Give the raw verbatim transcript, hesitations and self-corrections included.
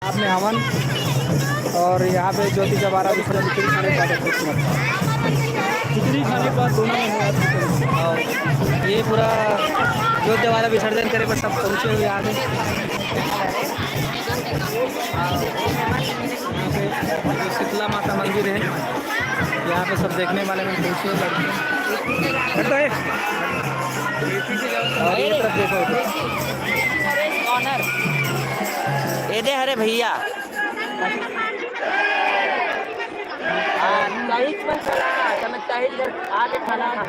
आप में हवन और यहाँ पे ज्योति जवारा विसर्जन खिचड़ी खाने के बाद खूबसूरत था। खिचड़ी खाने के बाद दोनों में हुआ। और ये पूरा ज्योति जवारा विसर्जन करे पर सब पहुँचे हुए आगे। यहाँ पे जो शीतला माता मंदिर है, यहाँ पे सब देखने वाले में पहुँचे लड़के। हट तो एक। और ये तरफ देखो। ऑनर। ये दे हरे भैया। आ, तहित पर चला, तमे तहित पर आके खाना खा।